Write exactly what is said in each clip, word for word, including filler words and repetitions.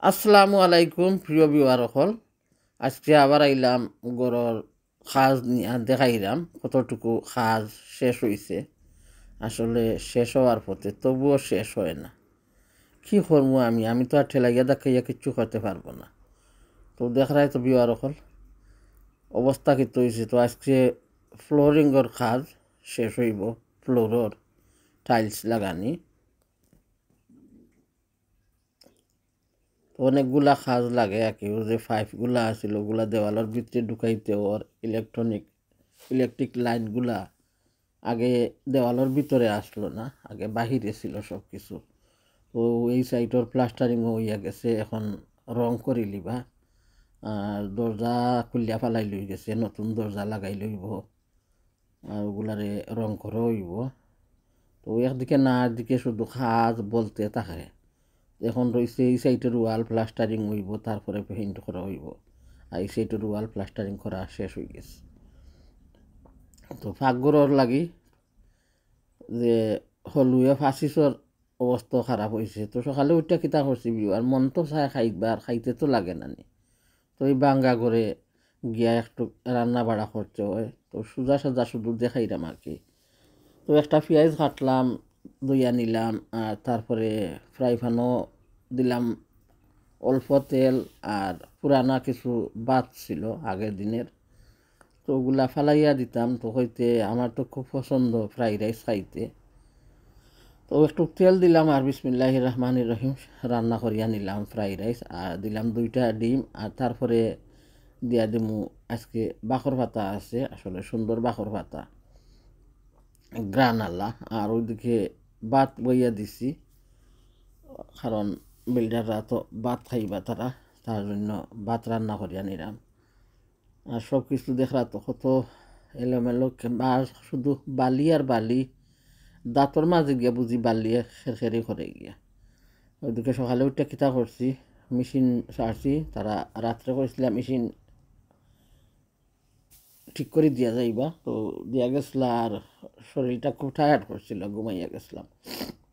আসসালামু আলাইকুম প্রিয় ভিউয়ার অকল, আজকে আবার আইলাম ঘরর কাজ নিয়া দেখাইরাম কতটুকু কাজ শেষ অইছে। আসলে শেষ অওয়ার পথে, তবুও শেষ অয় না। কি করমু আমি? আমি তো আর ঠেলাইয়া দেখাইয়া কিচ্ছু করতে পারবো না। তো দেখরায় তো ভিউয়ার অকল, অবস্থা কিতা অইছে। তো আজকে ফ্লোরিংর কাজ শেষ অইবো, ফ্লোরর টাইলস লাগানি। তো অনেকগুলা কাজ লাগে আর কি। অউ যে পাইপগুলা আছিল, অগুলা দেওয়ালর ভিতরে ঢুকাইতে অর, ইলেকট্রনিক, ইলেকট্রিক লাইনগুলা আগে দেওয়ালর ভিতরে আসলো না, আগে বাহিরে ছিল সব কিছু। তো এই সাইডর প্লাস্টারিং অইয়া গেছে, এখন রং করিলিবা। আর দরজা খুলিয়া ফালাই লই গেছে, নতুন দরজা লাগাই লইবো। আর অগুলারে রং করা অইবো। তো একদিকে না, একদিকে শুধু কাজ বলতে থাকে। এখন রইছে এই সাইডর ওয়াল প্লাস্টারিং অইবো, তারপরে পেইন্ট করা অইবো। আর এই সাইডর ওয়াল প্লাস্টারিং করা শেষ অই গেছে। তো পাকঘরর লাগি যে হলুয়ে ফাসিসর অবস্থা খারাপ অইছে। তো সকালে উঠিয়া কিতা করছি ভিউয়ার, মন তো চায় খাইবার, খাইতে তো লাগে না নি। তো এই ভাঙ্গা ঘরে গিয়া একটু রান্না বাড়া করতে অয়। তো সুজা সাজা শুধু দেখাইরাম আর কি। তো একটা পিয়াইজ কাটলাম, ধইয়া নিলাম, আর তারপরে ফ্রাই প্যানও দিলাম অল্প তেল, আর পুরানা কিছু ভাত ছিল আগের দিনের, তো অগুলা ফালাইয়া দিতাম। তো কইতে আমার তো খুব পছন্দ ফ্রাইড রাইস খাইতে। তো একটু তেল দিলাম আর বিসমিল্লাহির রহমানির রহিম রান্না করিয়া নিলাম ফ্রাইড রাইস, আর দিলাম দুইটা ডিম, আর তারপরে দিয়া দিমু আজকে বাখর পাতা আছে, আসলে সুন্দর বাখর পাতা, গ্রানালা। আর ওইদিকে ভাত বইয়া দিছি, কারণ বিল্ডাররা তো ভাত খাইবা তারা, তার জন্য ভাত রান্না করিয়া নিলাম। আর সব কিছু দেখরা তো কত এলোমেলো, কে-, বা শুধু বালি আর বালি, দাঁতর মাঝে গিয়া বুঝি বালিয়ে খেরখেরি করে গিয়া। ওইদিকে সকালে উঠিয়া কিতা করছি, মেশিন ছাড়ছি, তারা রাত্রে কইছিলা মেশিন ঠিক করি দিয়া যাইবা, তো দিয়া গেছিলা, আর শরীরটা খুব টায়ার্ড করছিল, ঘুমাইয়া গেছিলাম।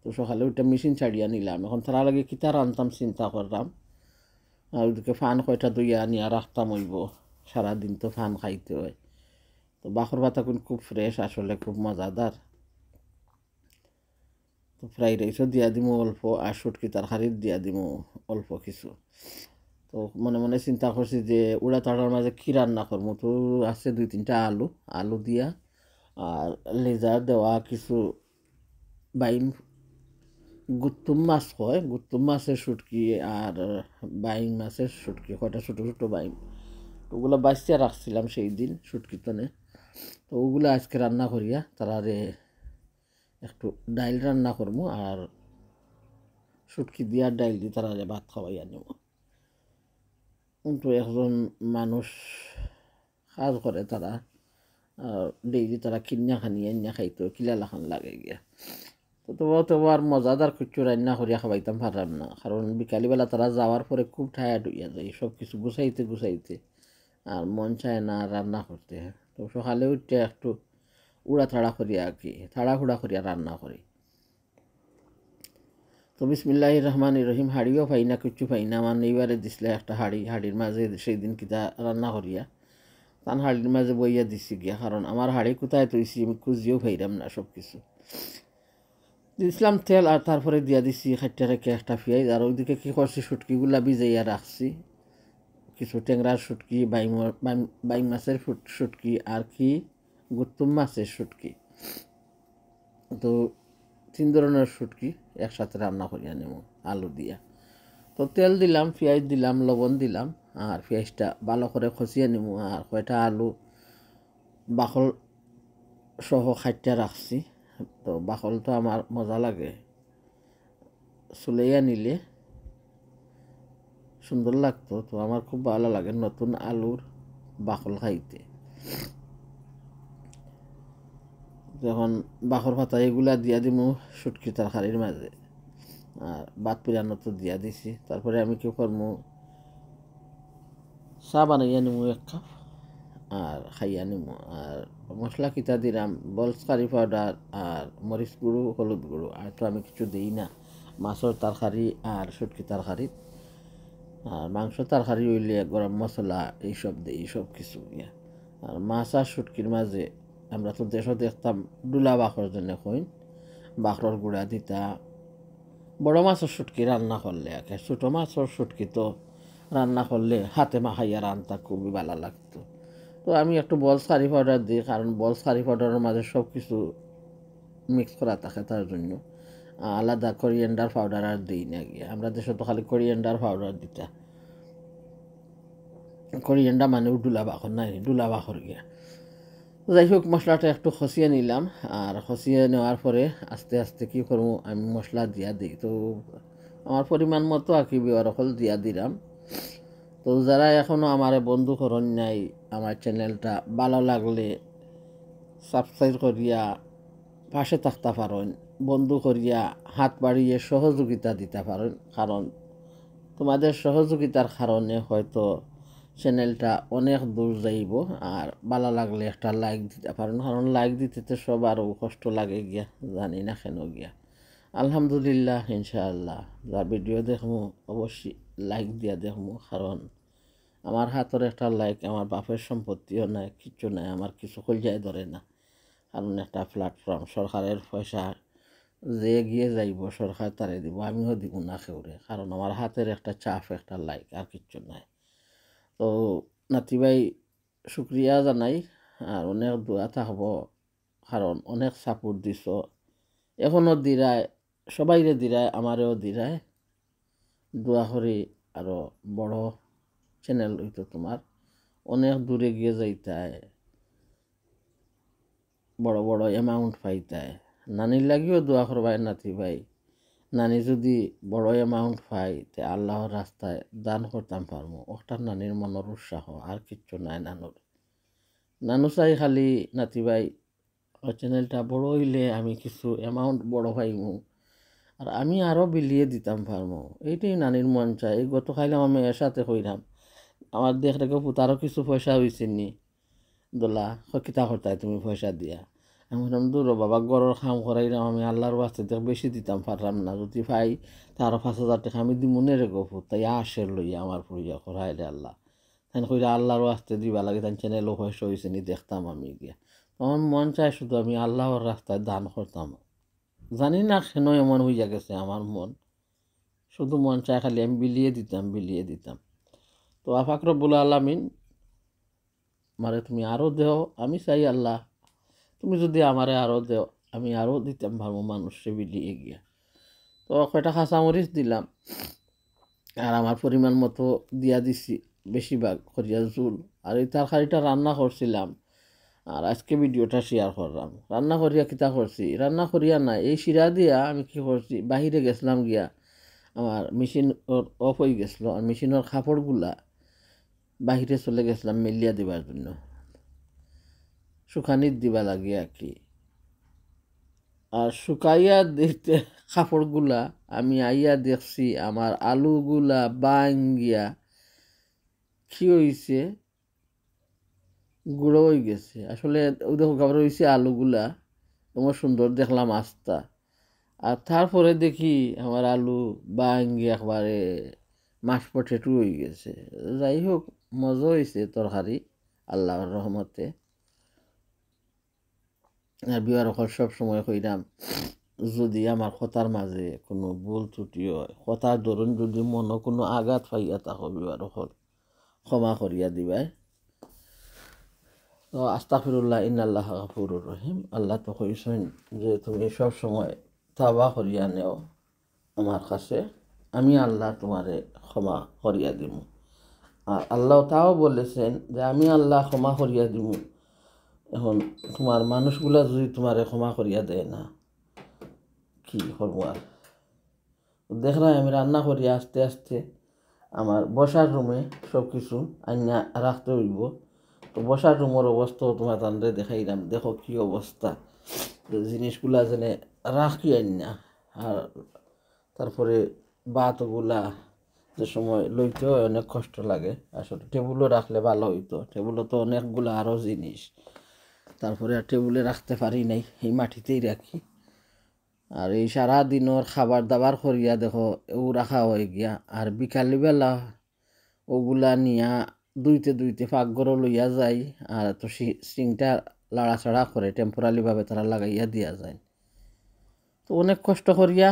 তো সকালে উঠিয়া মেশিন ছাড়িয়া নিলাম, এখন তারার লাগি কিতা রানতাম চিন্তা করলাম। আর ওইদিকে পান কয়টা ধইয়া আনিয়া রাখতাম অইবো, সারাদিন তো পান খাইতে অয়। তো বাখর পাতা কুন খুব ফ্রেশ, আসলে খুব মজাদার। তো ফ্রাইড রাইসও দিয়া দিমু অল্প, আর শুটকি তরকারিত দিয়া দিমু অল্প কিছু। তো মনে মনে চিন্তা করছি যে উড়া তাড়ার মাঝে কি রান্না করমু। তো আছে দুই তিনটা আলু, আলু দিয়া আর লেজার দেওয়া কিছু বাইম, গুত্তুম মাছ কয়, গুত্তুম মাছের শুটকি আর বাইম মাছের শুটকি, কয়টা ছোট ছোট বাইম, তো ওগুলা বাছিয়া রাখছিলাম সেই দিন শুটকি তনে। তো ওগুলা আজকে রান্না করিয়া তারারে একটু ডাইল রান্না করমু, আর শুটকি দিয়া ডাইল দি তারারে ভাত খাওয়াইয়া নিমু। কিন্তু একজন মানুষ কাজ করে তারা, আর ডেইলি তারা কিনিয়া খানি আনিয়া খাইতো, কিলা লাখান লাগে গিয়া। তো তবু, তবু আর মজাদার কিছু রান্না করিয়া খাওয়াইতাম পারলাম না, কারণ বিকালবেলা তারা যাওয়ার পরে খুব টায়ার্ড অইয়া যায়, সব কিছু গুছাইতে গুছাইতে আর মন চায় না রান্না করতে। তো সকালে উঠিয়া একটু উড়া তাড়া করিয়া আর কি, তাড়াহুড়া করিয়া রান্না করি। তো বিসমিল্লাহির রহমানির রহিম, হাড়িও পাই না, কিচ্ছু পাই না। আমার নেইবারে দিছলা একটা হাড়ি, হাড়ির মাঝে সেই দিন কিতা রান্না করিয়া, তান হাড়ির মাঝে বইয়া দিছি গিয়া, কারণ আমার হাড়ি কোথায় থইছি আমি খুঁজিও পাইরাম না সব কিছু। দিছলাম তেল, আর তারপরে দিয়া দিছি কাটিয়া রাখিয়া একটা পিয়াইজ। আর ওইদিকে কি করছি, শুটকিগুলা ভিজাইয়া রাখছি, কিছু টেংরার শুটকি, বাইম-, বাইম-, বাইম মাছের ফুট-, শুটকি, আর কি গুত্তুম মাছের শুটকি। তো তিন ধরনের শুটকি একসাথে রান্না করিয়া নিমু আলু দিয়া। তো তেল দিলাম, পিয়াইজ দিলাম, লবণ দিলাম, আর পিয়াইজটা ভালো করে কষিয়া নিমু। আর কয়টা আলু বাকল সহ কাটিয়া রাখছি। তো বাকল তো আমার মজা লাগে, ছুলাইয়া নিলে সুন্দর লাগতো। তো আমার খুব ভালো লাগে নতুন আলুর বাকল খাইতে। এখন বাকর পাতা এগুলা দিয়া দিমু শুটকি তরকারির মাঝে, আর ভাত পিরানো তো দিয়া দিছি। তারপরে আমি কি করমু, চা বানাইয়া নিমু এক কাপ, আর খাইয়া নিমু। আর মশলা কিতা দিলাম, বলস কারি পাউডার আর মরিচ গুঁড়ো, হলুদ গুঁড়ো, আর তো আমি কিছু দেই না মাছর তরকারি আর শুটকি তরকারি। আর মাংস তরকারি অইলে গরম মশলা এইসব দেই, সব কিছু দিয়া। আর মাছ আর শুটকির মাঝে আমরা তো দেশো দেখতাম ডুলা বাখর যেনে কইন, বাখরর গুড়া দিতা। বড় মাছর শুটকি রান্না করলে, একে ছোট মাছর শুটকি তো রান্না করলে হাতে মাখাইয়া রানতা খুবই ভালা লাগতো। তো আমি একটু বলস কারি পাউডার দিই, কারণ বলস কারি পাউডারর মাঝে সব কিছু মিক্স করা থাকে, তার জন্য আলাদা করিয়েন্ডার পাউডার আর দেই না গিয়া। আমরা দেশো তো খালি করিয়েন্ডার পাউডার দিতা। করিয়েন্ডার মানে ডুলা বাখর নাই, ডুলা বাখর গিয়া। যাই হোক, মশলাটা একটু খসিয়ে নিলাম, আর খসিয়ে নেওয়ার পরে আস্তে আস্তে কি করমু, আমি মশলা দিয়া দিই। তো আমার পরিমাণ মতো আর কি viewer অকল দিয়া দিলাম। তো যারা এখনো আমারে বন্ধু করইন নাই, আমার চ্যানেলটা ভালা লাগলে সাবস্ক্রাইব করিয়া পাশে থাকতা পারইন, বন্ধু করিয়া হাত বাড়িয়ে সহযোগিতা দিতা পারইন, কারণ তোমাদের সহযোগিতার কারণে হয়তো চ্যানেলটা অনেক দূর যাইবো। আর ভালা লাগলে একটা লাইক দিতা পারইন, কারণ লাইক দিতে তো সবারও কষ্ট লাগে গিয়া, জানি না কেন গিয়া। আলহামদুলিল্লাহ, ইনশাআল্লাহ, যা ভিডিও দেখমু অবশ্যই লাইক দিয়া দেখমু, কারণ আমার হাতর একটা লাইক আমার বাপের সম্পত্তিও নাই, কিচ্ছু নাই, আমার কিছু কইলজায় ধরে না। কারণ একটা প্ল্যাটফর্ম, সরকারের পয়সা যে গিয়ে যাইবো, সরকার তারে দিবো, আমিও দিমু না কেউরে, কারণ আমার হাতের একটা ছাপ, একটা লাইক, আর কিচ্ছু নাই। তো নাতি ভাই, শুক্রিয়া জানাই, আর অনেক দোয়া থাকবো, কারণ অনেক সাপোর্ট দিছো, এখনো দিরায়, সবাইরে দিরায়, আমারেও দিরায়। দোয়া করি আরো বড় চ্যানেল অইতো তোমার, অনেক দূরে গিয়া যাইতায়, বড় বড় অ্যামাউন্ট পাইতায়। নানির লাগিও দোয়া করবায় নাতি ভাই, নানি যদি বড় অ্যামাউন্ট পায়, তে আল্লাহর রাস্তায় দান করতাম পারমু। ওটা নানির মনর উৎসাহ, আর কিচ্ছু নাই নানুর। নানু চাই খালি নাতি ভাই, ও চ্যানেলটা বড় অইলে আমি কিছু অ্যামাউন্ট বড় পাইমু, আর আমি আরো বিলিয়ে দিতাম পারমু। এইটাই নানির মন চায়। এই গত খাইলাম আমি এর সাথে কইরাম, আমার দেখ রেখে পুত আরো কিছু পয়সা অইছে নি, দোলা, কয়, "কিতা করতায় তুমি পয়সা দিয়া?" আমি কইলাম, "দূর ও বাবা, ঘরর কাম করাইরাম আমি, আল্লাহর ওয়াস্তে দেখ বেশি দিতাম পাররাম না, যদি পাই তে আরো পাঁচ হাজার টেকা আমি দিমু নে রে গো পুত।" তাই আসে লইয়া আমার ফুড়িয়া করাইলে আল্লাহ। তাইন কইরা, "আল্লাহর ওয়াস্তে দিবা লাগে, তাইন চ্যানেলও পয়সা অইছে নি দেখতাম আমি গিয়া।" আমার মন চায় শুধু আমি আল্লাহর রাস্তায় দান করতাম। জানি না কেন এমন অইয়া গেছে আমার মন, শুধু মন চায় খালি আমি বিলিয়ে দিতাম, বিলিয়ে দিতাম। তো আফাক রব্বুল আলামিন, আমারে তুমি আরো দেও, আমি চাই আল্লাহ, তুমি যদি আমারে আরো দেও, আমি আরো দিতাম পারমু মানুষরে বিলিয়ে গিয়া। তো কয়টা কাঁচামরিচ দিলাম, আর আমার পরিমাণ মতো দিয়া দিছি বেশিরভাগ করিয়া ঝুল। আর এই তরকারিটা রান্না করছিলাম, আর আজকে ভিডিওটা শেয়ার করলাম। রান্না করিয়া কিতা করছি, রান্না করিয়া না, এই শিরা দিয়া আমি কি করছি, বাহিরে গেছিলাম গিয়া, আমার মেশিন অফ অই গেছিল, আর মেশিনর কাপড়গুলা বাহিরে চলে গেছিলাম মেলিয়া দিবার জন্য, শুকানিত দিবা লাগিয়া আর কি। আর শুকাইয়া দিতে কাপড়গুলা আমি আইয়া দেখছি আমার আলুগুলা বাঙ্গিয়া কি অইছে, গুঁড়ো অই গেছে। আসলে ওই দেখো, আবার অইছে আলুগুলা এমন সুন্দর দেখলাম আস্তা, আর তারপরে দেখি আমার আলু বাঙ্গি একবারে মাশ পটেটো অই গেছে। যাই হোক, মজা অইছে তরকারি আল্লাহর রহমতে। আর ভিউয়ার অকল, সব সময় কইরাম, যদি আমার কথার মাঝে কোনো ভুল ত্রুটি হয়, কথার ধরন যদি মনো কোনো আঘাত পাইয়া থাকো ভিউয়ার অকল, ক্ষমা করিয়া দিবায়। তো আস্তাগফিরুল্লাহ, ইন্নাল্লাহ গাফুরুর রহিম। আল্লাহ তো কইছেন যে তুমি সব সময় তাওবা করিয়া নেও আমার কাছে, আমি আল্লাহ তোমারে ক্ষমা করিয়া দিমু। আর আল্লাহ তাও বলেছেন যে আমি আল্লাহ ক্ষমা করিয়া দিমু। এখন তোমার মানুষগুলা যদি তোমারে ক্ষমা করিয়া দেয় না, কি করবো আর? দেখরায় আমি রান্না করি আস্তে আস্তে, আমার বসার রুমে সব কিছু আইনা রাখতে অইবো। তো বসার রুমর অবস্থাও তোমার তানরে দেখাইলাম, দেখো কি অবস্থা। তো জিনিসগুলা যেনে রাখি আইনা, আর তারপরে ভাতগুলা যে সময় লইতে হয় অনেক কষ্ট লাগে। আসলে টেবুলো রাখলে ভালো অইতো, টেবুলো তো অনেকগুলা আরও জিনিস, তারপরে আর টেবুলে রাখতে পারি নাই, এই মাটিতেই রাখি। আর এই সারা দিনর খাবার দাবার করিয়া দেখো, এও রাখা অই গিয়া। আর বিকালবেলা ওগুলা নিয়া ধুইতে ধুইতে পাকঘরো লইয়া যাই। আর তো সি-, সিংটা লাড়াচাড়া করে টেম্পোরারি ভাবে তারা লাগাইয়া দিয়া যায়। তো অনেক কষ্ট করিয়া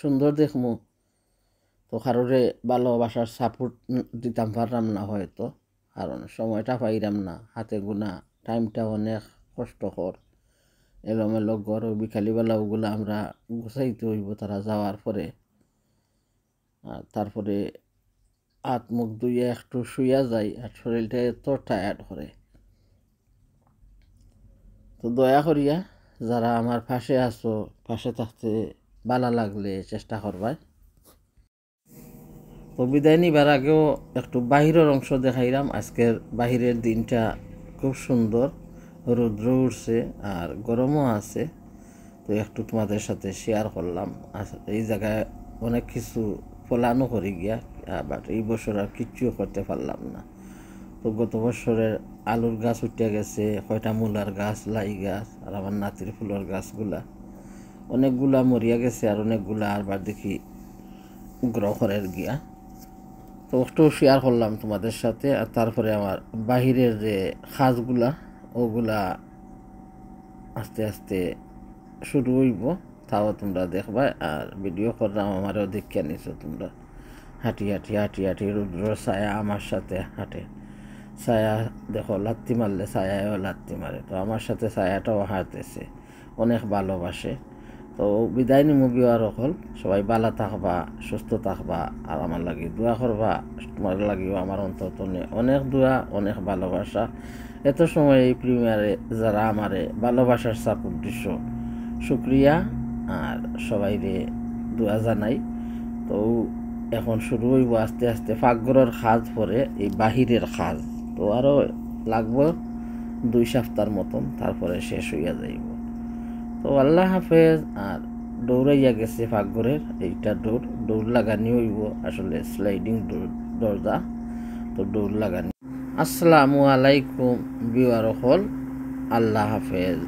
সুন্দর দেখমু। তো কারোরে ভালোবাসার সাপোর্ট দিতাম পারলাম না হয়তো, কারণ সময়টা পাইলাম না, হাতে গুনা, টাইমটা অনেক কষ্টকর। এলোমেলো ঘর, ওই বিকালিবেলা ওগুলা আমরা গুছাইতে হইব তারা যাওয়ার পরে। আর তারপরে হাত মুখ ধুইয়া একটু শুইয়া যাই, আর শরীরটা এত টায়ার্ড করে। তো দয়া করিয়া যারা আমার পাশে আছো, পাশে থাকতে ভালা লাগলে চেষ্টা করবায়। তো বিদায় নিবার আগেও একটু বাহিরের অংশ দেখাইলাম। আজকের বাহিরের দিনটা খুব সুন্দর, রৌদ্র উঠছে আর গরমও আছে। তো একটু তোমাদের সাথে শেয়ার করলাম। আর এই জায়গায় অনেক কিছু ফলানো করি গিয়া, বাট এই বছর আর কিচ্ছু করতে পারলাম না। তো গত বছরের আলুর গাছ উঠে গেছে, কয়টা মূলার গাছ, লাই গাছ, আর আমার নাতির ফুলর গাছগুলা, অনেকগুলা মরিয়া গেছে আর অনেকগুলা আরবার দেখি গ্রো করের গিয়া। তো একটু শেয়ার করলাম তোমাদের সাথে। আর তারপরে আমার বাহিরের যে কাজগুলা, ওগুলা আস্তে আস্তে শুরু হইব, তাও তোমরা দেখবা। আর ভিডিও করলাম, আমারও দেখিয়া নিছো তোমরা। হাঁটি হাঁটি, হাঁটি হাঁটি, রৌদ্র ছায়া আমার সাথে হাঁটে। ছায়া দেখো, লাত্তি মারলে ছায়ায়ও লাত্তি মারে, তো আমার সাথে ছায়াটাও হাঁটতেছে, অনেক ভালোবাসে। তো বিদায় নিমু ভিউয়ার অকল, সবাই ভালা থাকবা, সুস্থ থাকবা, আর আমার লাগি দোয়া করবা। তোমার লাগিও আমার অন্তর তনে অনেক দোয়া, অনেক ভালোবাসা। এত সময় এই প্রিমিয়ারে যারা আমারে ভালোবাসার সাপোর্ট দিছো, শুক্রিয়া। আর সবাইরে দোয়া জানাই। তো এখন শুরু হইব আস্তে আস্তে পাকঘরর কাজ, পরে এই বাহিরের কাজ। তো আরো লাগবো দুই সপ্তাহর মতন, তারপরে শেষ হইয়া যাইব। তো আল্লাহ হাফেজ। আর ডোর আইয়া গেছে পাকঘরের, এইটা ডোর, ডোর লাগানি হইব আসলে, স্লাইডিং ডোর, দরজা। তো ডোর লাগানি। আসসালামু আলাইকুম ভিউয়ার অকল, আল্লাহ হাফেজ।